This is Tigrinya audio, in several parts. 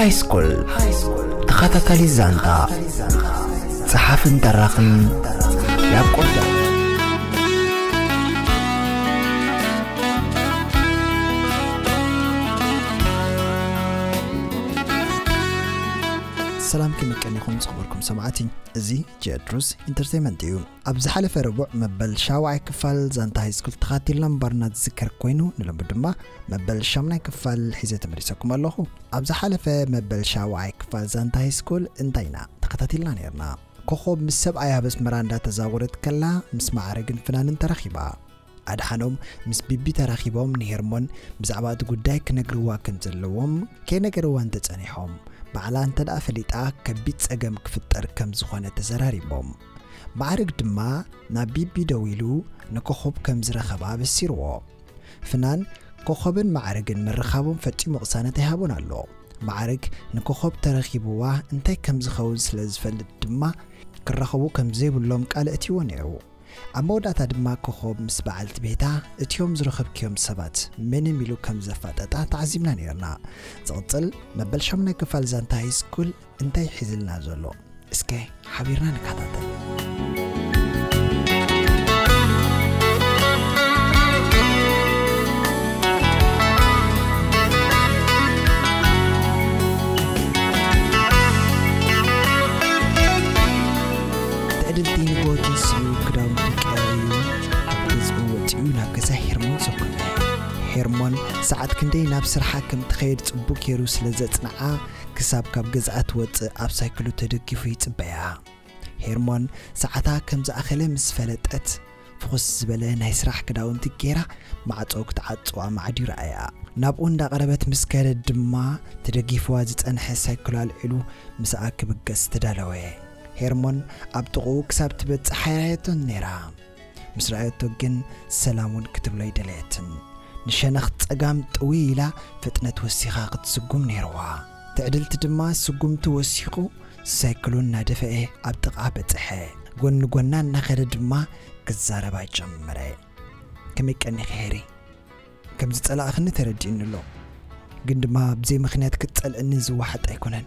ሃይስኩል ተኸታታሊ ዛንታ፣ ጸሓፍን ተራኽን ያብ ቆዳ። ሰላም፣ ከመይ ቀኒኹም ዝኽበርኩም ሰማዕቲ? እዚ ቴድሮስ ኢንተርቴይመንት እዩ። ኣብ ዝሓለፈ ረቡዕ መበል ሻውዓይ ክፋል ዛንታ ሃይስኩል ተኻቲልና ምንባርና ዝዝከር ኮይኑ፣ ንሎሚ ድማ መበል ሻምናይ ክፋል ሒዘ ተመሊሰኩም ኣለኹ። ኣብ ዝሓለፈ መበል ሻውዓይ ክፋል ዛንታ ሃይስኩል እንታይ ኢና ተኸታቲልና ነይርና? ኮኾብ ምስ ሰብኣያ ኣብ ኣስመራ እንዳተዛወረት ከላ ምስ ማዕረግን ፍናንን ተራኺባ። ኣድሓኖም ምስ ቢቢ ተራኺቦም ንሄርሞን ብዛዕባ እቲ ጉዳይ ክነግርዋ ከም ዘለዎም ከይነገርዋ እንተጸኒሖም፣ ባዕላ እንተ ደኣ ፈሊጣ ከቢድ ጸገም ክፍጠር ከም ዝኾነ ተዘራሪቦም። ማዕረግ ድማ ናብ ቢቢ ደዊሉ ንኮኾብ ከም ዝረኸባ ኣበሲርዎ። ፍናን ኮኾብን ማዕረግን ምርኻቦም ፈጺሙ ቅሳነት ኣይሃቦን ኣሎ። ማዕረግ ንኮኾብ ተረኺብዋ እንታይ ከም ዝኸውን ስለ ዝፈልጥ ድማ ክራኸቡ ከም ዘይብሎም ቃል እትይዎ ነይሩ። ኣብ መወዳእታ ድማ ኮኾብ ምስ በዓልቲ ቤታ እትዮም ዝረኸብክዮም ሰባት ምንም ኢሉ ከም ዘፋጠጣ ተዓዚብና ነይርና። ዝቕጽል መበል ሻምናይ ክፋል ዛንታ ሃይስኩል እንታይ ሒዝልና ዘሎ? እስከ ሓቢርና ንከታተል። ትዕድልቲ ንግሆ ተንሲኡ ክዳውንቱ ቀያይሩ ካብ ገዝኡ ወጺኡ ናብ ገዛ ሄርሞን ዘኮመ። ሄርሞን ሰዓት ክንደይ ናብ ስርሓ ከም ትኸይድ ጽቡቕ ገይሩ ስለ ዘጽንዓ፣ ክሳብ ካብ ገዝኣ ትወጽእ ኣብ ሳይክሉ ተደጊፉ ይጽበያ። ሄርሞን ሰዓታ ከም ዝኣኸለ ምስ ፈለጠት፣ ፍኹስ ዝበለ ናይ ስራሕ ክዳውንቲ ገይራ ማዕጾ ክትዓጽዋ ማዕድዩ ረኣያ። ናብኡ እንዳቐረበት ምስ ከደት ድማ፣ ተደጊፍዋ ዝጸንሐ ሳይክሉ ኣልዒሉ ምስኣ ክብገስ ተዳለወ። ሄርሞን ኣብ ጥቕኡ ክሳብ ትበጽሕ ኣይረኣየቶን ነይራ። ምስ ረኣየቶ ግን ሰላም እውን ክትብሎ ኣይደለየትን። ንሸነኽ ጸጋም ጥውይ ኢላ ፍጥነት ወሲኻ ክትስጉም ነይርዋ። ትዕድልቲ ድማ ስጉምቲ ወሲኹ ሳይክሉ እናደፍአ ኣብ ጥቓ በጽሐ። ጎኒ ጎና እናኸደ ድማ ክዛረባ ጀመረ። ከመይ ቀኒኺ ሄሪ? ከም ዝጸላእኽኒ ተረዲእኒ ኣሎ። ግን ድማ ብዘይ ምኽንያት ክትጸልእኒ ዝወሓጥ ኣይኮነን።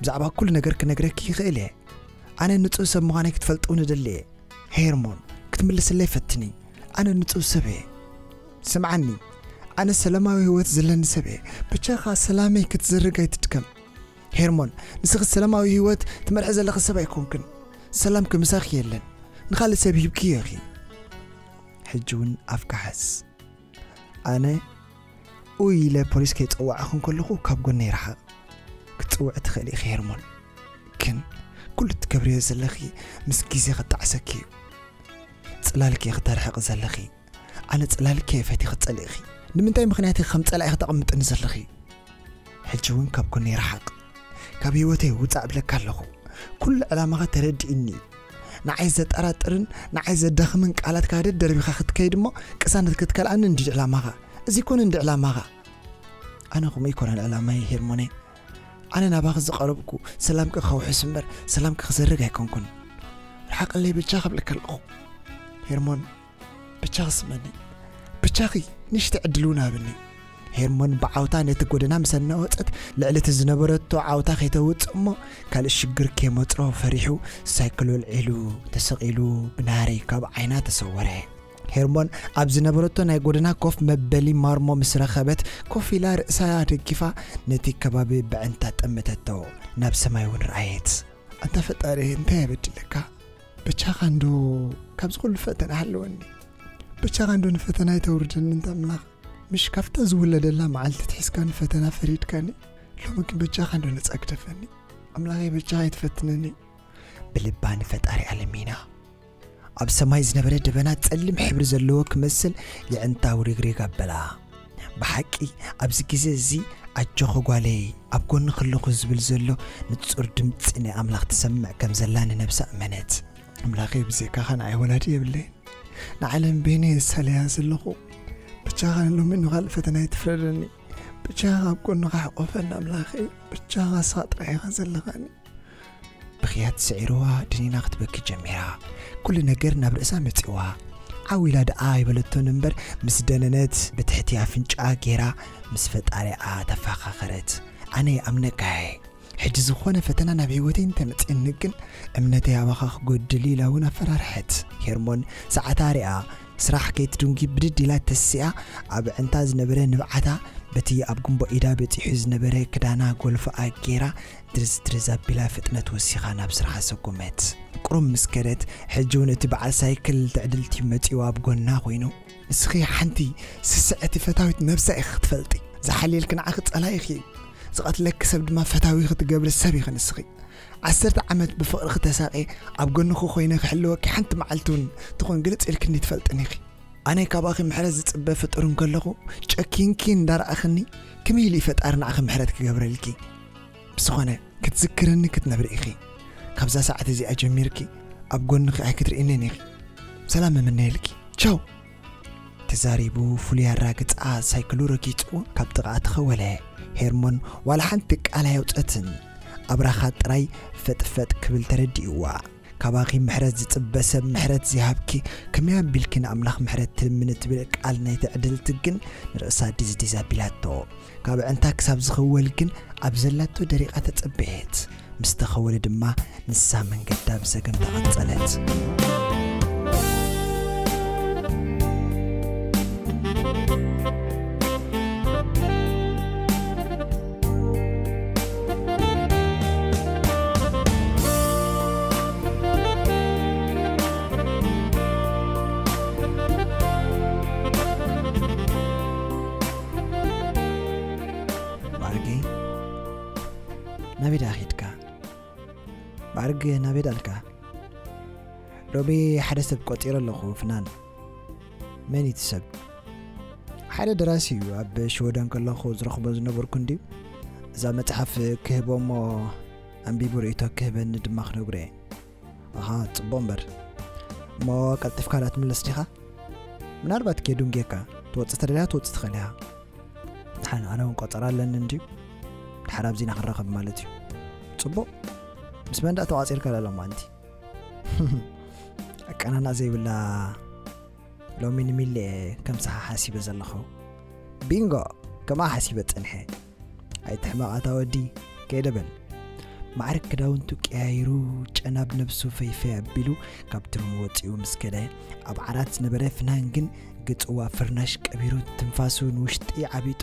ብዛዕባ ኩሉ ነገር ክነግረኪ ይኽእል እየ። ኣነ ንጹህ ሰብ ምዃነይ ክትፈልጢ እውን እደሊ እየ። ሄርሞን፣ ክትምልስለይ ፈትኒ። ኣነ ንጹህ ሰብ እየ። ስምዓኒ፣ ኣነ ሰላማዊ ህይወት ዘለኒ ሰብ እየ። ብቻኻ ሰላመይ ክትዝርግ ኣይትድከም። ሄርሞን፣ ንስኺ ሰላማዊ ህይወት ትመርሒ ዘለኺ ሰብ ኣይኮንክን። ሰላም ክምሳኺ የለን። ንኻልእ ሰብ ሂብክዮ ኢኺ። ሕጂ እውን ኣፍካ ሓዝ። ኣነ ኡይ ኢለ ፖሊስ ከይጸዋዕኹ እንከለኹ ካብ ጎነይ ርሓቕ። ክትጽውዒ ትኽእሊ ኢኺ ሄርሞን። ግን ኩሉ እትገብርዮ ዘለኺ ምስ ግዜ ክጣዕሰኪ እዩ። ጽላልኪ ኢኺ ተርሕቒ ዘለኺ። ኣነ ጽላልኪ እየ ፈቲኺ ጸሊእኺ። ንምንታይ ምኽንያት ኢኺ ከም ጸላኢ ክተቐምጥኒ ዘለኺ? ሕጂ እውን ካብ ጎነይ ርሓቕ። ካብ ህይወተይ ውጻእ እብለካ ኣለኹ። ኩሉ ዕላማኻ ተረዲእኒ እዩ። ንዓይ ዘጠራጥርን ንዓይ ዘዳኽምን ቃላትካ ደደርቢኻ ክትከይድ እሞ ቅሳነት ክትከልኣኒ እንዲ ዕላማኻ። እዚ ይኮነ እንዲ ዕላማኻ። ኣነ ከምኡ ይኮነን ዕላማይ ሄርሞነይ። ኣነ ናባኺ ዝቐረብኩ ሰላምኪ ከውሕስ እምበር ሰላምኪ ክዘርግ ኣይኮንኩን። ርሓቕለይ ብቻ ክብለካ ኣለኹ። ሄርሞን፣ ብቻኺ ስመኒ። ብቻኺ ንእሽተይ ዕድል እውን ሃብኒ። ሄርሞን ብዓውታ ነቲ ጎደና ምስ ኣናወጸት፣ ልዕሊ እቲ ዝነበረቶ ዓውታ ከይተውጽእ እሞ ካልእ ሽግር ከይመጽሮ ፈሪሑ ሳይክል ኣልዒሉ ተሰቒሉ ብናህሪ ካብ ዓይና ተሰወረ። ሄርሞን ኣብ ዝነበረቶ ናይ ጎደና ኮፍ መበሊ ማርሞ ምስ ረኸበት፣ ኮፍ ኢላ ርእሳ ደጊፋ ነቲ ከባቢ ብዕንታ ጠመተቶ። ናብ ሰማይ እውን ረኣየት። ኣንታ ፈጣሪ፣ እንታይ እየ በዲለካ? ብቻኻ እንዶ ካብዚ ኩሉ ፈተና ሃለወኒ። ብቻኻ እንዶ ንፈተና ኣይተውርደኒ እንተ ኣምላኽ። ምሽ ካብታ ዝውለደላ መዓልቲ ትሒዝካ ንፈተና ፈሪድካኒ። ሎሚ ግን ብቻኻ እንዶ ነጻ ግደፈኒ። ኣምላኸይ፣ ብቻኻ ኣይትፈትነኒ። ብልባ ንፈጣሪኣ ለሚና። ኣብ ሰማይ ዝነበረ ደበና ጸሊም ሕብሪ ዘለዎ ክመስል የዕንታ ውሪግሪግ ኣበላ። ብሓቂ ኣብዚ ግዜ እዚ ኣጆኺ ጓለይ፣ ኣብ ጎንኺ ኣለኹ ዝብል ዘሎ ንጹር ድምጺ ናይ ኣምላኽ ትሰምዕ ከም ዘላ ንነብሳ ኣመነት። ኣምላኸይ፣ ብዘይካኻ ንዓይ ወላዲ የብለይን። ንዓለም በይነይ የሳልያ ዘለኹ። ብቻኻ ንሎሚ ንኻልእ ፈተና ኣይትፍረደኒ። ብቻኻ ኣብ ጎንኻ ሕቆፈኒ ኣምላኸይ። ብቻኻ ንስኻ ጥራሕ ኢኻ ዘለኻኒ። ብኽያት ስዒርዋ ድኒና ክትበኪ ጀሚራ። ኩሉ ነገር ናብ ርእሳ መጺዋ። ዓው ኢላ ደኣ ኣይበለቶን እምበር፣ ምስ ደነነት ብትሕቲ ኣፍንጫኣ ጌራ ምስ ፈጣሪኣ ተፈኻኸረት። ኣነ ይኣምነካ እየ። ሕጂ ዝኾነ ፈተና ናብ ህይወተይ እንተመፅእኒ ግን እምነተይ ኣባኻ ክጎድል ኢላ እውን ኣፈራርሐት። ሄርሞን ሰዓታ ሪኣ ስራሕ ከይትድንጉ ብድድ ኢላ ተሲኣ ኣብ ዕንታ ዝነበረ ንብዓታ በቲ ኣብ ጉንቦ ኢዳ በፂሑ ዝነበረ ክዳና ጎልፎኣ ገይራ ድርዝ ድርዝ ኣቢላ ፍጥነት ወሲኻ ናብ ስራሓ ሰጎመት። ቁሩብ ምስ ከደት ሕጂ እውን እቲ በዓል ሳይክል ትዕድልቲ መፂኡ ኣብ ጎና ኮይኑ፣ ንስኺ ሓንቲ ስስዐቲ ፈታዊት ነብሳ ኢኺ ክትፈልጢ። ዝሓልየልኪ ንዓኺ ጸላኢኺ እዩ። ዝቐትለኪ ሰብ ድማ ፈታዊ ክትገብሪ ሰብ ኢኺ ንስኺ። ዓሰርተ ዓመት ብፍቕርኺ ተሳቒ ኣብ ጎንኺ ኮይነ ክሕልወኪ ሓንቲ መዓልቲ እውን ትኾን ግልጽ ኢልክኒ ትፈልጥኒ ኢኺ። ኣነ ካባኺ ምሕረት ዝጽበ ፍጡር እንከለኹ ጨኪንኪ እንዳረኣኽኒ ከመይ ኢሉ እዩ ፈጣሪ ንዓኺ ምሕረት ክገብረልኪ? ብዝኾነ ክትዝክርኒ ክትነብሪ ኢኺ። ካብዛ ሰዓት እዚኣ ጀሚርኪ ኣብ ጎንኺ ኣይክትርእንን ኢኺ። ሰላም እምነየልኪ። ቻው። ተዛሪቡ ፍሉይ ኣራግጻ ሳይክሉ ረጊጹ ካብ ጥቓኣ ተኸወለ። ሄርሞን ዋላ ሓንቲ ቃል ኣየውጸትን። ኣብራኻ ጥራይ ፈጥፈጥ ክብል ተረዲእዋ። ካባኺ ምሕረት ዝጽበ ሰብ ምሕረት ዘይሃብኪ ከመይ ኣቢልኪ ንኣምላኽ ምሕረት ትልምኒ ትብል ቃል ናይ ትዕድልቲ ግን ንርእሳ ዲዝዲዝ ኣቢላቶ። ካብ ዕንታ ክሳብ ዝኽወል ግን ኣብ ዘላቶ ደሪቓ ተጸበየት። ምስ ተኸወለ ድማ ንሳ መንገዳ ብሰገምታ ቀጸለት። ማዕርገይ፣ ናበይ ደኣ ኺድካ? ማዕርግ፣ ናበይ ደኣ ኣልካ? ሎሚ ሓደ ሰብ ቆጺረ ኣለኹ፣ ፍናን። መን እዩ እቲ ሰብ? ሓደ ደራሲ እዩ፣ ኣብ ሽወደን ከለኹ ዝረኽቦ ዝነበርኩ እንድዩ። እዛ መጽሓፍ ክህቦ እሞ ኣንቢቡ ርእይቶ ክህበኒ ድማ ክነግሮ እየ። ኣሃ፣ ጽቡቕ እምበር። እሞ ቀልጢፍካ ደኣ ትምለስ ዲኻ? ምናልባት ኬዱን ጌርካ ትወጽእ ተደልያ ትወጽእ ትኽእል ኢኻ። ደሓን ኣነ እውን ቆጸራ ኣለኒ እንድዩ። ድሓር ኣብዚ ኢና ክንራኸብ ማለት እዩ። ጽቡቕ። ምስ መን ደኣ ተቋጺርካ ደኣ ሎማዓንቲ? ኣቀናንዓ ዘይብላ ሎሚ ንሚሊ እየ ከም ሰሓ ሓሲበ ዘለኹ። ቢንጎ! ከምኣ ሓሲበ ጸኒሐ። ኣይትሕመቕ ኣታ ወዲ፣ ከይደ በል። ማዕርግ ክዳውንቱ ቀያይሩ፣ ጨናብ ነብሱ ፈይፈይ ኣቢሉ ካብቲ ሩም ወጺኡ ምስ ከደ፣ ኣብ ዓራት ዝነበረ ፍናን ግን ገጽዋ ፍርናሽ ቀቢሩ ትንፋሱ ንውሽጢ ዓቢጡ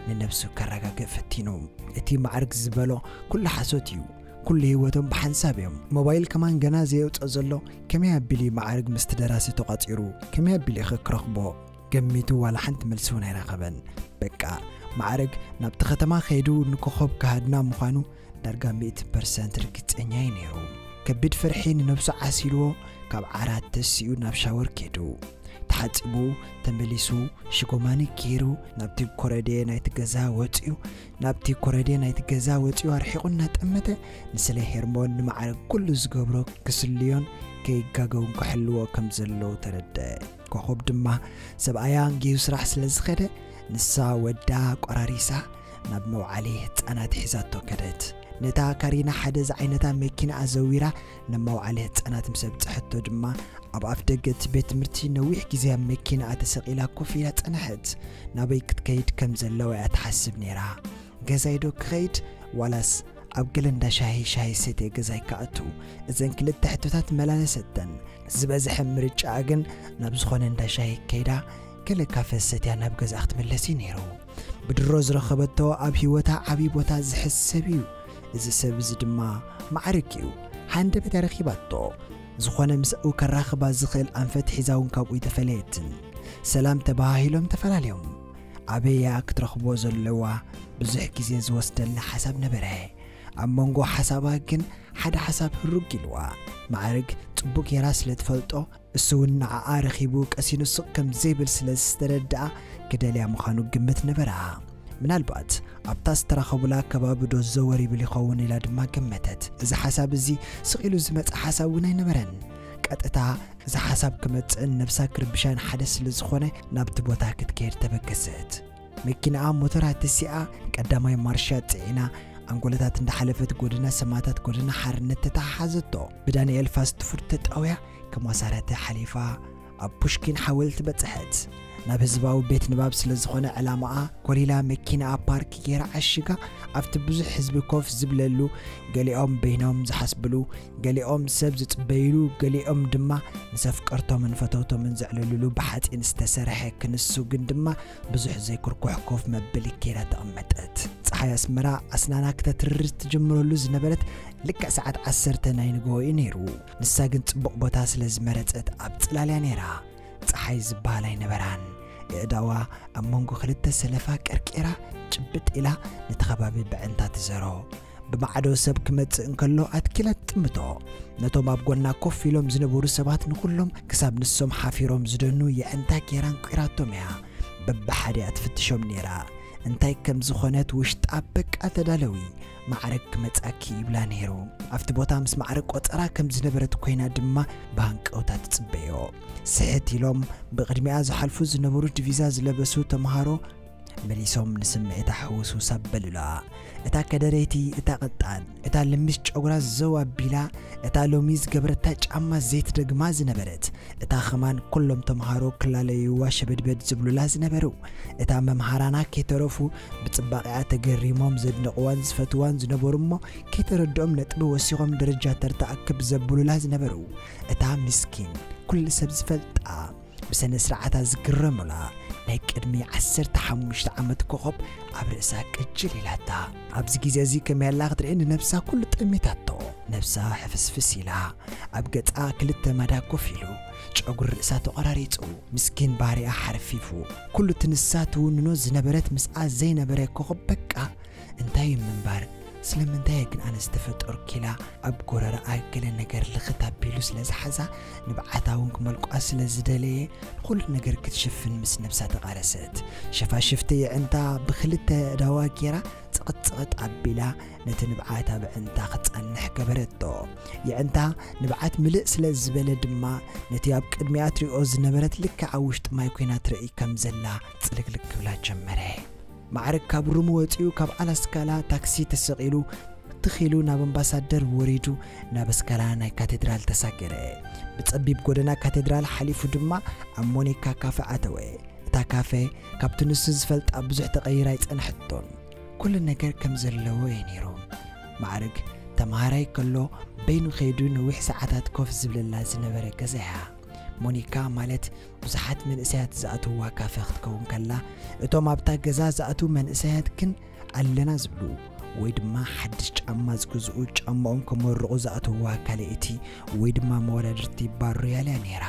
ንነብሱ ከረጋግእ ፈቲኑ። እቲ ማዕርግ ዝበሎ ኩሉ ሓሶት እዩ። ኩሉ ህይወቶም ብሓንሳብ እዮም። ሞባይል ከማን ገና ዘየውጽኦ ዘሎ ከመይ ኣቢሉ እዩ ማዕርግ ምስቲ ደራሲ ተቋጺሩ? ከመይ ኣቢሉ ኢኺ ክረኽቦ? ገሚቱ ዋላ ሓንቲ መልሲ እውን ኣይረኸበን። በቃ ማዕርግ ናብቲ ከተማ ከይዱ ንኮኾብ ክሃድና ምዃኑ ዳርጋ ሚእቲ ፐርሰንት ርግጸኛ እዩ ነይሩ። ከቢድ ፍርሒ ንነብሱ ዓሲልዎ ካብ ዓራት ተሲኡ ናብ ሻወር ከይዱ። ተሓጺቡ ተመሊሱ ሽጎማኒ ገይሩ ናብቲ ኮረድየ ናይቲ ገዛ ወጺኡ ናብቲ ኮረድየ ናይቲ ገዛ ወጺኡ ኣርሒቑ እናጠመተ ንስለ ሄርሞን ንማዕርግ ኩሉ ዝገብሮ ክስልዮን ከይጋገውን ክሕልዎ ከም ዘለዎ ተረድአ። ኮኾብ ድማ ሰብኣያ ኣንጊሁ ስራሕ ስለ ዝኸደ ንሳ ወዳ ቆራሪሳ ናብ መውዓሊ ህጻናት ሒዛቶ ከደት። ነታ ካሪና ሓደ ዝዓይነታ መኪና ኣዘዊራ ናብ መውዓሊ ህጻናት ምስ ኣብጽሐቶ ድማ ኣብ ኣፍ ደገ እቲ ቤት ትምህርቲ ነዊሕ ግዜ ኣብ መኪናኣ ተሰቒላ ኮፍ ኢላ ጸንሐት። ናበይ ክትከይድ ከም ዘለዋ እያ ትሓስብ ነይራ። ገዛይ ዶ ክኸይድ ዋላስ ኣብ ገለ እንዳ ሻሂ ሻሂ ሰትየ ገዛይ ክኣቱ? እዘን ክልተ ሕቶታት መላለሰተን። ዝበዝሐ ምርጫኣ ግን ናብ ዝኾነ እንዳ ሻሂ ከይዳ ገለ ካፈ ሰትያ ናብ ገዛኣ ክትምለስ እዩ ነይሩ። ብድሮ ዝረኸበቶ ኣብ ህይወታ ዓብዪ ቦታ ዝሕዝ ሰብ እዩ። እዚ ሰብ እዚ ድማ ማዕርግ እዩ። ሃንደበት እያ ረኺባቶ። ዝኾነ ምስኡ ከራኽባ ዝኽእል ኣንፈት ሒዛ እውን ካብኡ ኣይተፈለየትን። ሰላም ተባሃሂሎም ተፈላለዮም። ኣበይ እያ ክትረኽቦ ዘለዋ ብዙሕ ግዜ ዝወስደላ ሓሳብ ነበረ። ኣብ መንጎ ሓሳባ ግን ሓደ ሓሳብ ህሩግ ኢልዋ። ማዕርግ ጽቡቕ ጌራ ስለ ትፈልጦ፣ እሱ እውን ንዓኣ ረኺቡ ቀሲኑ ስቕ ከም ዘይብል ስለ ዝተረድኣ፣ ክደልያ ምዃኑ ግምት ነበራ። ምናልባት ኣብታ ዝተራኸቡላ ከባቢ ዶ ዘወር ይብል ይኸውን ኢላ ድማ ገመተት። እዚ ሓሳብ እዚ ስቕ ኢሉ ዝመጽእ ሓሳብ እውን ኣይነበረን። ቀጥታ እዚ ሓሳብ ክመጽእን ነብሳ ክርብሻን ሓደ ስለ ዝኾነ፣ ናብቲ ቦታ ክትከይድ ተበገሰት። መኪናኣ ሞተራ ተሲኣ ቀዳማይ ማርሻ ጽዒና ኣንጎለታት እንዳሓለፈት ጎደና ሰማእታት፣ ጎደና ሓርነት ተተሓሓዘቶ። ብዳንኤል ፋስት ፉድ ተጣውያ ከም ኣሳረተ ሓሊፋ ኣብ ፑሽኪን ሓወልቲ በጽሐት። ናብ ህዝባዊ ቤት ንባብ ስለ ዝኾነ ዕላማኣ፣ ኮሊላ መኪናኣ ፓርክ ገይራ ዓሺጋ፣ ኣብቲ ብዙሕ ህዝቢ ኮፍ ዝብለሉ፣ ገሊኦም በይኖም ዝሓስብሉ፣ ገሊኦም ሰብ ዝጽበይሉ፣ ገሊኦም ድማ ምስ ኣፍቀርቶምን ፈተውቶምን ዘዕልልሉ ብሓጺን ዝተሰርሐ ክንሱ ግን ድማ ብዙሕ ዘይኩርኩሕ ኮፍ መበሊ ከይዳ ተቐመጠት። ጸሓይ ኣስመራ ኣስናና ክተትርር ትጅምረሉ ዝነበረት ልክዕ ሰዓት ዓሰርተ ናይ ንግሆ እዩ ነይሩ። ንሳ ግን ጽቡቕ ቦታ ስለ ዝመረጸት ኣብ ጽላል እያ ነይራ። ጸሓይ ዝበሃል ኣይነበራን። የእዳዋ ኣብ መንጎ ክልተ ሰለፋ ቀርቂራ ጭብጥ ኢላ ነቲ ከባቢ ብዕንታ ትዘሮ። ብማዕዶ ሰብ ክመጽእ እንከሎ ኣትኪላ ትጥምቶ። ነቶም ኣብ ጎና ኮፍ ኢሎም ዝነበሩ ሰባት ንኹሎም ክሳብ ንሶም ሓፊሮም ዝደኑ የዕንታ ጌራ ኣንቂራቶም እያ። በብሓደ እያ ትፍትሾም ነይራ። እንታይ ከም ዝኾነት ውሽጣ በቃ ተዳለዊ፣ ማዕረግ ክመጻኪ ይብላ ነይሩ። ኣብቲ ቦታ ምስ ማዕረግ ቆጸራ ከም ዝነበረት ኮይና ድማ ብሃንቀውታ ትጽበዮ። ስሕት ኢሎም ብቕድሚኣ ዝሓልፉ ዝነበሩ ዲቪዛ ዝለበሱ ተምሃሮ መሊሶም ንስምዒታ ሕውስውስ ኣበሉላ። እታ ከደረይቲ፣ እታ ቀጣን፣ እታ ልምሽ ጨጉራ ዘው ኣቢላ፣ እታ ሎሚ ዝገበረታ ጫማ ዘይትደግማ ዝነበረት፣ እታ ኸማን ኩሎም ተምሃሮ ክላለይዋ ሸበድበድ ዝብሉላ ዝነበሩ፣ እታ መምሃራና ከይተረፉ ብጽባቐኣ ተገሪሞም ዘድንቕዋን ዝፈትዋን ዝነበሩ እሞ ከይተረድኦም ነጥቢ ወሲኾም ደረጃ ተርታ ኣክብ ዘብሉላ ዝነበሩ፣ እታ ምስኪን ኩሉ ሰብ ዝፈልጣ ብሰነ ስርዓታ ዝግረሙላ ናይ ቅድሚ ዓሰርተ ሓሙሽተ ዓመት ኮኸብ ኣብ ርእሳ ቅጅል ኢላታ። ኣብዚ ግዜ እዚ ከመይ ኣላ ክትርኢ ንነብሳ ኩሉ ጠሚታቶ። ነብሳ ሕፍስፍስ ኢላ ኣብ ገጻ ክልተ ማዳ ኮፍ ኢሉ ጨጉሪ ርእሳ ተቖራሪጹ ምስኪን ባህሪኣ ሓርፊፉ ኩሉ እቲ ንሳ ትውንኖ ዝነበረት ምስኣ ዘይነበረ ኮኸብ በቃ እንታይ እዩ ምንባር? ስለምንታይ እየ ግን ኣነ ዝተፈጠርኩ ኢላ ኣብ ጎረረኣ ገለ ነገር ልኽት ኣቢሉ ስለ ዝሓዛ ንብዓታ እውን ክመልቋ ስለ ዝደለየ ንኹሉ ነገር ክትሽፍን ምስ ነብሳ ተቓለሰት። ሸፋሽፍቲ የዕንታ ብኽልተ ኣእዳዋ ጌራ ጽቕጥ ጽቕጥ ኣቢላ ነቲ ንብዓት ኣብ ኣዕንታ ክጸንሕ ገበረቶ። የዕንታ ንብዓት ምልእ ስለ ዝበለ ድማ ነቲ ኣብ ቅድሚኣ ትሪኦ ዝነበረት ልክዕ ኣብ ውሽጢ ማይ ኮይና ትርኢ ከም ዘላ ጽልግልግ ክብላ ጀመረ። ማዕረግ ካብ ሩሙ ወጺኡ ካብ ኣላስካላ ታክሲ ተሰቒሉ ትኺሉ ናብ ኣምባሳደር ወሪዱ ናብ ኣስካላ ናይ ካቴድራል ተሳገረ። ብጸቢብ ጎደና ካቴድራል ሓሊፉ ድማ ኣብ ሞኒካ ካፈ ኣተወ። እታ ካፈ ካብቲ ንሱ ዝፈልጣ ብዙሕ ተቐይራ ኣይጸንሐቶን። ኩሉ ነገር ከም ዘለዎ እዩ ነይሩ። ማዕረግ ተምሃራይ ከሎ በይኑ ከይዱ ነዊሕ ሰዓታት ኮፍ ዝብለላ ዝነበረ ገዛ እያ። ሞኒካ ማለት ብዙሓት መንእሰያት ዝኣትውዋ ካፈ ክትከውን ከላ፣ እቶም ኣብታ ገዛ ዝኣትዉ መንእሰያት ግን ኣለና ዝብሉ ወይ ድማ ሓድሽ ጫማ ዝግዝኡ ጫማኦም ከመርቑ ዝኣትውዋ ካልኣይቲ ወይ ድማ መወዳድርቲ ባር ሮያል እያ ነይራ።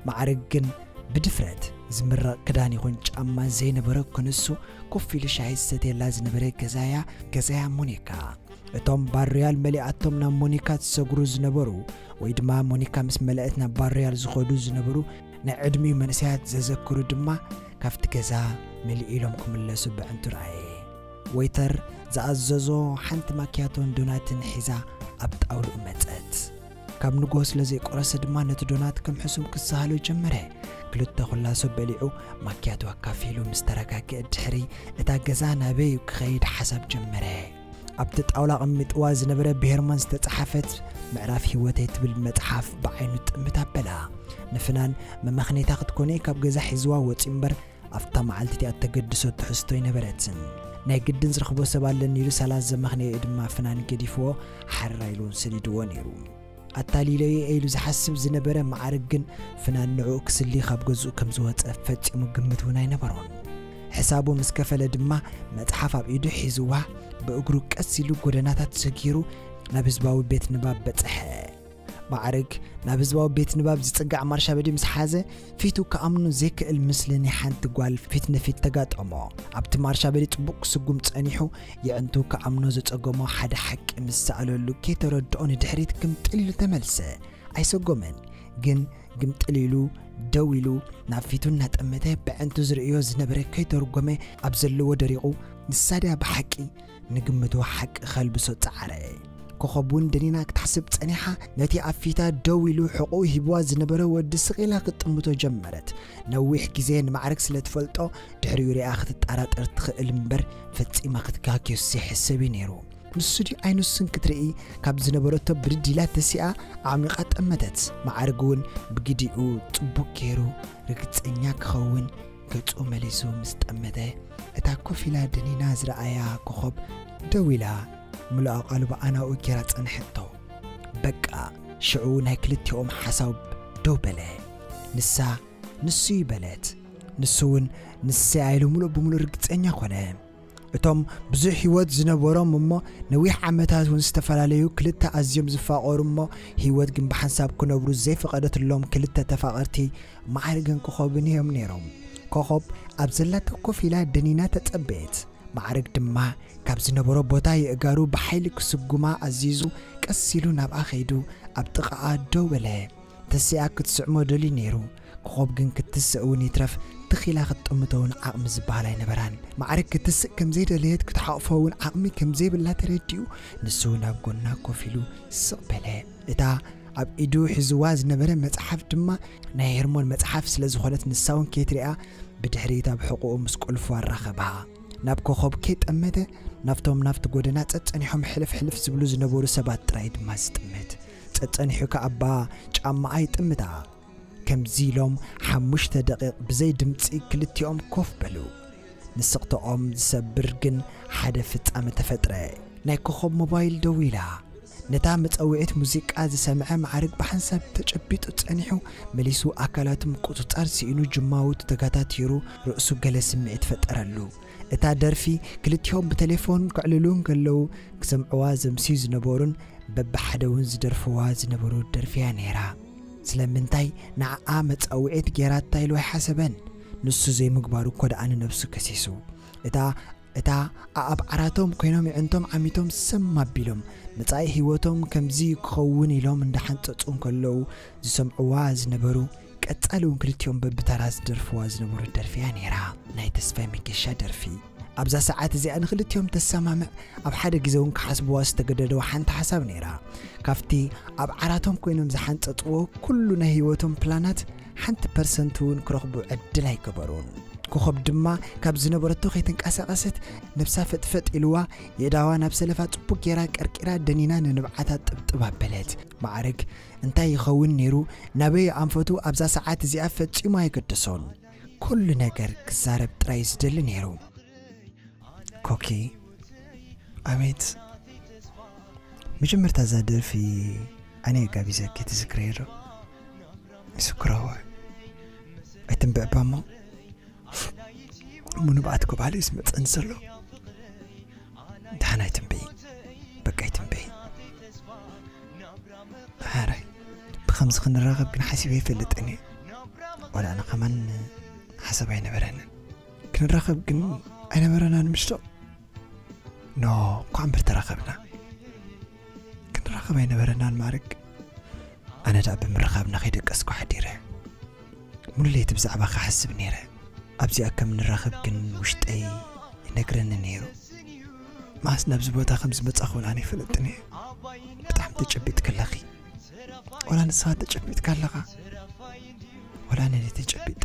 ማዕረግ ግን ብድፍረት ዝምረቕ ክዳን ይኹን ጫማ ዘይነበረ ክንሱ ኮፍ ኢሉ ሻሂ ዝሰትየላ ዝነበረ ገዛያ ገዛያ ሞኒካ። እቶም ባር ሮያል መሊኣቶም ናብ ሞኒካ ዝሰግሩ ዝነበሩ ወይ ድማ ሞኒካ ምስ መለአት ናብ ባር ሮያል ዝኸዱ ዝነበሩ ናይ ዕድሚኡ መንእሰያት ዘዘክሩ ድማ ካብቲ ገዛ ምልእ ኢሎም ክምለሱ ብዕንቱ ረኣየ። ወይተር ዝኣዘዞ ሓንቲ ማኪያቶን ዶናትን ሒዛ ኣብ ጣውልኡ መጸት። ካብ ንግሆ ስለ ዘይቆረሰ ድማ ነቲ ዶናት ከም ሕሱም ክሰሃሎ ጀመረ። ክልተ ኩላሶ በሊዑ ማኪያቶ ኣካፊሉ ምስ ተረጋግአ ድሕሪ እታ ገዛ ናበይ ክኸይድ ሓሳብ ጀመረ። ኣብቲ ጣውላ ኣቐሚጥዋ ዝነበረ ብሄርማን ዝተጻሓፈት ምዕራፍ ህይወተይ ትብል መጽሓፍ ብዓይኑ ጥምት ኣበላ። ንፍናን መመኽኔታ ክትኮነ ካብ ገዛ ሒዝዋ ወጺኡ እምበር ኣብታ መዓልቲ እቲኣ እተገድሶ ትሕዝቶ ኣይነበረትን። ናይ ግድን ዝረኽቦ ሰብ ኣለኒ ኢሉ ሳላ ዘመኽነየኡ ድማ ፍናን ገዲፍዎ ሓራ ኢሉ እውን ሰዲድዎ ነይሩ። ኣታሊለዮ ኢሉ ዝሓስብ ዝነበረ ማዕረግ ግን ፍናን ንዕኡ ክስሊ ካብ ገዝኡ ከም ዝወጸ ፈጺሙ ግምት እውን ኣይነበሮን። ሕሳቡ ምስ ከፈለ ድማ መጽሓፍ ኣብ ኢዱ ሒዝዋ ብእግሩ ቀስ ኢሉ ጎደናታት ሰጊሩ ናብ ህዝባዊ ቤት ንባብ በጽሐ። ማዕረግ ናብ ህዝባዊ ቤት ንባብ ዝጽጋዕ ማርሻበዲ ምስ ሓዘ ፊቱ ክኣምኖ ዘይክእል ምስሊ ናይ ሓንቲ ጓል ፊት ንፊት ተጋጠሞ። ኣብቲ ማርሻበዲ ጽቡቕ ክስጉም ጸኒሑ የዕንቱ ክኣምኖ ዘጸገሞ ሓደ ሓቂ ምስ ሰኣለሉ ከይተረድኦ ንድሕሪት ግምጥል ኢሉ ተመልሰ። ኣይሰጎመን፣ ግን ግምጥል ኢሉ ደው ኢሉ ናብ ፊቱ እናጠመተ ብዕንቱ ዝርእዮ ዝነበረ ከይተርጎመ ኣብ ዘለዎ ደሪቑ ንሳ ድያ ብሓቂ ንግምቱ ሓቂ ከልብሶ ጸዓረ። ኮኸብ እውን ደኒና ክትሓስብ ጸኒሓ፣ ነቲ ኣብ ፊታ ደው ኢሉ ሕቖኡ ሂብዋ ዝነበረ ወዲ ስቕ ኢላ ክትጥምቶ ጀመረት። ነዊሕ ግዜ ንማዕረግ ስለ ትፈልጦ፣ ድሕሪኡ ሪኣ ክትጠራጠር ትኽእል እምበር፣ ፈጺማ ክትጋግዮስ ዘይሕሰብ እዩ ነይሩ። ንሱ ድዩ ኣይንሱን ክትርኢ ካብ ዝነበረቶ ብድድ ኢላ ተሲኣ ኣዕሚቓ ጠመተት። ማዕርግ እውን ብግዲኡ ጽቡቕ ገይሩ ርግጸኛ ክኸውን ገጹ መሊሱ ምስ ጠመተ፣ እታ ኮፍ ኢላ ደኒና ዝረኣያ ኮኾብ ደው ኢላ ምሉእ ኣቓልቦ ኣናኡ ጌራ ጸንሐቶ። በቃ ሽዑ ናይ ክልቲኦም ሓሳብ ደው በለ። ንሳ ንሱ ይበለት፣ ንሱ እውን ንሰይ ኢሉ ምሉእ ብምሉእ ርግጸኛ ኮነ። እቶም ብዙሕ ህይወት ዝነበሮም እሞ ነዊሕ ዓመታት እውን ዝተፈላለዩ ክልተ ኣዝዮም ዝፋቐሩ እሞ ህይወት ግን ብሓንሳብ ክነብሩ ዘይፈቐደትሎም ክልተ ተፋቐርቲ ማዕርግን ኮኾብን እዮም ነይሮም። ኮኾብ ኣብ ዘላቶ ኮፍ ኢላ ደኒና ተጸበየት። ማዕርግ ድማ ካብ ዝነበሮ ቦታ የእጋሩ ብሓይሊ ክስጉማ ኣዚዙ ቀስ ኢሉ ናብኣ ከይዱ ኣብ ጥቓኣ ደው በለ። ተሲኣ ክትስዕሞ ደልዩ ነይሩ። ኮኾብ ግን ክትስእ እውን ይትረፍ ትኺላ ክትጥምቶ እውን ዓቕሚ ዝበሃል ኣይነበራን። ማዕርግ ክትስእ ከም ዘይደለየት ክትሓቕፎ እውን ዓቕሚ ከም ዘይብላ ተረዲኡ ንሱ ናብ ጎና ኮፍ ኢሉ ስቕ በለ። እታ ኣብ ኢዱ ሒዝዋ ዝነበረ መጽሓፍ ድማ ናይ ሄርሞን መጽሓፍ ስለ ዝኾነት ንሳ እውን ከይትሪኣ ብድሕሪት ኣብ ሕቑኡ ምስ ቁልፉ ኣራኸባ። ናብ ኮኾብ ከይጠመተ ናብቶም ናብቲ ጎደና ጸጸኒሖም ሕልፍ ሕልፍ ዝብሉ ዝነበሩ ሰባት ጥራይ ድማ ዝጥምት። ጸጸኒሑ ከኣባ ጫማኣ ይጥምታ። ከምዚ ኢሎም ሓሙሽተ ደቂቕ ብዘይ ድምጺ ክልቲኦም ኮፍ በሉ። ንስቕተኦም ዝሰብር ግን ሓደ ፍጻመ ተፈጥረ። ናይ ኮኾብ ሞባይል ደዊላ። ነታ መጸውዒት ሙዚቃ ዝሰምዐ ማዕርግ ብሓንሳብ ተጨቢጡ ጸኒሑ፣ መሊሱ ኣካላቱ ምቁጽጻር ስኢኑ ጅማውቱ ተገታቲሩ ርእሱ ገለ ስምዒት ፈጠረሉ። እታ ደርፊ ክልቲኦም ብቴሌፎን ከዕልሉ እንከለዉ ክሰምዕዋ ዘምስዩ ዝነበሩን በብሓደ እውን ዝደርፍዋ ዝነበሩ ደርፊያ ነይራ። ስለምንታይ ንዓኣ መጻውዒት ጌራታ ኢሉ ኣይሓሰበን። ንሱ ዘይምግባሩ እኮ ደኣ ንነብሱ ከሲሱ። እታ እታ ኣኣብ ዓራቶም ኮይኖም የዕንቶም ዓሚቶም ሰም ኣቢሎም መጻኢ ህይወቶም ከምዚ ክኸውን ኢሎም እንዳሓንጸጹ እንከለዉ ዝሰምዕዋ ዝነበሩ ቀጻሊ እውን ክልቲኦም በብተራ ዝደርፍዋ ዝነበሩ ደርፊያ ነይራ። ናይ ተስፋይ መገሻ ደርፊ ኣብዛ ሰዓት እዚኣ ንክልቲኦም ተሰማምዕ ኣብ ሓደ ግዜ እውን ክሓስብዋ ዝተገደደዋ ሓንቲ ሓሳብ ነይራ። ካብቲ ኣብ ዓራቶም ኮይኖም ዝሓንጸጽዎ ኩሉ ናይ ህይወቶም ፕላናት ሓንቲ ፐርሰንት እውን ክረኽቡ ዕድል ኣይገበሩን። ኮኸብ ድማ ካብ ዝነበረቶ ከይተንቀሳቐሰት ነብሳ ፈጥፈጥ ኢልዋ የእዳዋ ናብ ሰለፋ ጽቡቅ ጌራ ቀርቂራ ደኒና ንንብዓታ ጥብጥብ ኣበለት። ማዕርግ እንታይ ይኸውን ነይሩ ናበይ ኣንፈቱ ኣብዛ ሰዓት እዚኣ ፈጺሙ ኣይገደሶን። ኩሉ ነገር ክዛረብ ጥራይ እዩ ዝደሊ ነይሩ። ኮኪ ኣቤት መጀመርታ እዛ ደርፊ ኣነ ጋቢዘኪ ትዝክረዮ ዶ? ይስክረዎ ኣይትንብዕባ እሞ እሞ ንብዓት ክባል እዩ ዝመፀኒ ዘሎ። ደሓን ኣይትንብዒ በቃ ኣይትንብዒ። ሓራይ ብኸምዚ ክንራኸብ ግን ሓሲበ ኣይፈልጥን እየ። ዋላ ኣነ ከማን ሓሳብ ኣይነበረንን። ክንራኸብ ግን ኣይነበረናን ምሽቶ። ኖ እኳ እምበር ተራኸብና። ክንራኸብ ኣይነበረናን ማርክ። ኣነ ደኣ ብምርኻብና ከይደቀስኩ ሓዲረ። ሙሉ ለይቲ ብዛዕባ ክሓስብ ነይረ። ኣብዚኣ ከም ንራኸብ ግን ውሽጠይ ይነግረኒ ነይሩ። መዓስ ናብዚ ቦታ ከም ዝመጻኹ እውን ኣነ ይፈልጥን እየ። ብጣዕሚ ተጨቢጥኪ ኣለኺ። ወላ ንስኻ ተጨቢጥካ ኣለኻ። ወላ ኣነ ድየ ተጨቢጠ?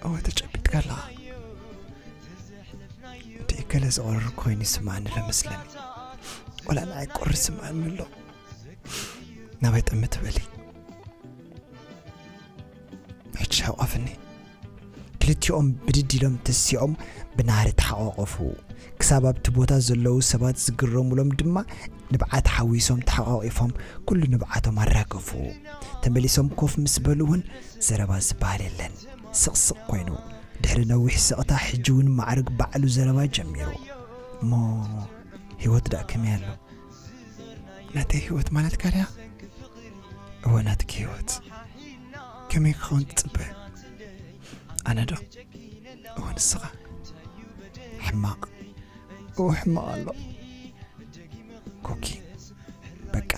እወ ተጨቢጥካ ኣለኻ። እንተ ገለ ዝቐረርኩ ኮይኑ ይስምዓኒ ኣሎ መስለኒ። ወላ ንዓይ ቁሪ ይስምዓኒ ኣሎ። ናባይ ጠምት በሊ። ሕጂ ሓቋፍኒ። ክልቲኦም ብድድ ኢሎም ተሲኦም ብናህሪ ተሓቋቆፉ። ክሳብ ኣብቲ ቦታ ዘለዉ ሰባት ዝግረሙሎም ድማ ንብዓት ሓዊሶም ተሓቋቂፎም ኩሉ ንብዓቶም ኣራገፉ። ተመሊሶም ኮፍ ምስ በሉ እውን ዘረባ ዝበሃል የለን። ስቕስቕ ኮይኑ ድሕሪ ነዊሕ ስቕታ ሕጂ እውን ማዕርግ ባዕሉ ዘረባ ጀሚሩ። እሞ ህይወት ደኣ ከመይ ኣሎ? ናተይ ህይወት ማለትካ ድያ? እወ ናትኪ ህይወት ከመይ ክኸውን ትጽበ? ኣነ ዶ? እወ ንስኻ? ሕማቕ። እወ ሕማቕ ኣሎ። ኮኪ በቃ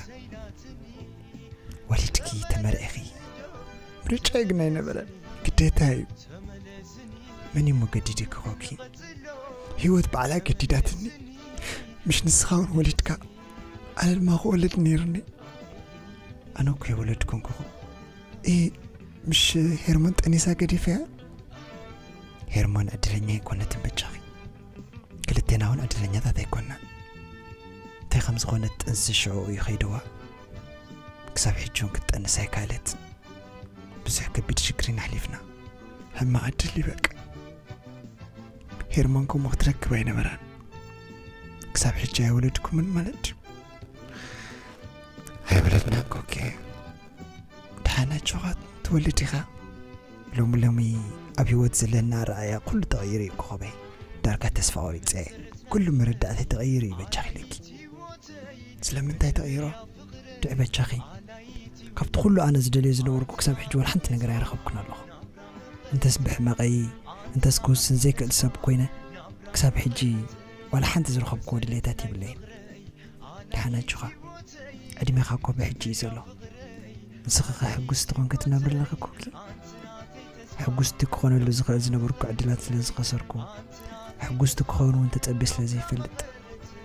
ወሊድኪ ተመርዒኺ። ምርጫይ ግን ኣይነበረን ግዴታ እዩ። መን እሞ ገዲድኪ ኮኪ? ህይወት ባዕላ ገዲዳትኒ። ምሽ ንስኻ እውን ወሊድካ ኣነ ድማ ክወልድ ነይሩኒ። ኣነ እኮ የወለድኩን ኮኾብ። እ ምሽ ሄርሞን ጠኒሳ ገዲፈያ። ሄርሞን ዕድለኛ ኣይኮነትን በጃኺ። ክልቴና እውን ዕድለኛታት ኣይኮናን። ከም ዝኾነት ጥንሲ ሽዑ እዩ ከይድዋ። ክሳብ ሕጂ እውን ክትጠንስ ኣይከኣለትን። ብዙሕ ከቢድ ሽግር ኢና ኣሕሊፍና። ሕማቕ ዕድል እዩ በቃ። ሄርሞን ከምኡ ክትረክብ ኣይነበራን። ክሳብ ሕጂ ኣይወለድኩምን ማለት ድዩ? ኣይወለድናን ኮኬ። ደሓን ኣጆኻ ትወልድ ኢኻ። ሎሚ ሎሚ ኣብ ህይወት ዘለና ኣረኣእያ ኩሉ ተቐይሩ እዩ ኮኾበይ። ዳርጋ ተስፋ ቆሪጸ። ኩሉ መረዳእተይ ተቐይሩ እዩ በጃኺ ኢለኪ። ስለምንታይ ተቐይሮ? ድዒ በጃኺ። ካብቲ ኩሉ ኣነ ዝደልዮ ዝነበርኩ ክሳብ ሕጂ ዋላ ሓንቲ ነገር ኣይረኸብኩን ኣለኹ። እንተስ ብሕመቐይ፣ እንተስ ክውስን ዘይክእል ሰብ ኮይነ፣ ክሳብ ሕጂ ዋላ ሓንቲ ዝረኸብክዎ ድሌታት የብለይን። ደሓን ኣጆኻ። ዕድሜኻ እኮ ብሕጂ እዩ ዘሎ። ንስኺ ኸ ሕጉስቲ ኮንኪ ትነብሪ ኣለኺ ኮኪ? ሕጉስቲ ክኾነሉ ዝኽእል ዝነበርኩ ዕድላት ስለ ዝኸሰርኩ፣ ሕጉስቲ ክኸውን እውን ተጸብየ ስለ ዘይፈልጥ፣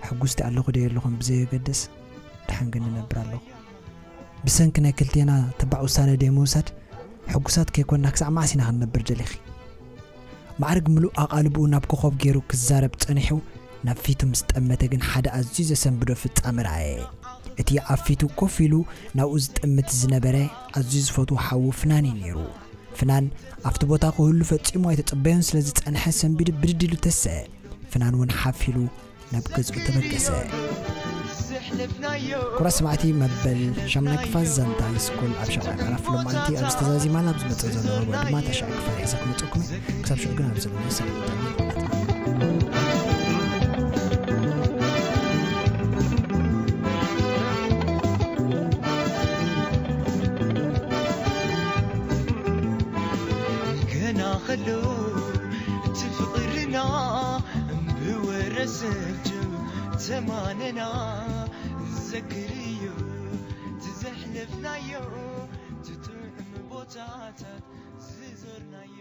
ሕጉስቲ ኣለኹ ዶ የለኹን ብዘየገድስ፣ ደሓን ግን እነብር ኣለኹ። ብሰንኪ ናይ ክልቴና ተባዕ ውሳነ ደይ ምውሳድ፣ ሕጉሳት ከይኮንና ክሳዕ መዓስ ኢና ክንነብር ደሊኺ? ማዕርግ ምሉእ ኣቓልብኡ ናብ ኮኾብ ገይሩ ክዛረብ ጸኒሑ፣ ናብ ፊቱ ምስ ጠመተ ግን ሓደ ኣዝዩ ዘሰንብዶ ፍጻመ ረኣየ። እቲ ኣብ ፊቱ ኮፍ ኢሉ ናብኡ ዝጥምት ዝነበረ ኣዝዩ ዝፈትዎ ሓዉ ፍናን እዩ ነይሩ። ፍናን ኣብቲ ቦታ ክህሉ ፈጺሙ ኣይተጸበዮን ስለ ዝጸንሐ ሰንቢዱ ብድድ ኢሉ ተሰ። ፍናን እውን ሓፍ ኢሉ ናብ ገዝኡ ተበገሰ። ክቡራት ሰማዕቲ፣ መበል ሻምናይ ክፋል ዛንታ ሃይስኩል ኣብ ሻውዓይ ምዕራፍ ሎማዓንቲ ኣብዚ ተዛዚማ፣ ናብ ዝመጽእ ዘሎ መርበብ ድማ ታሽዓይ ክፋል ሒዘ ክመጽእኩም እየ። ክሳብ ሽዑ ግን ኣብ ዘለናዮ ሰላም ጥዕና ይኹነልኩም። ገና ከሎ እቲ ፍቕርና ብወረ ሰልጁ ተማነና ዘክርዮ ትዘሕለፍናዮ ትጥዕም ቦታታት ዝዞርናዮ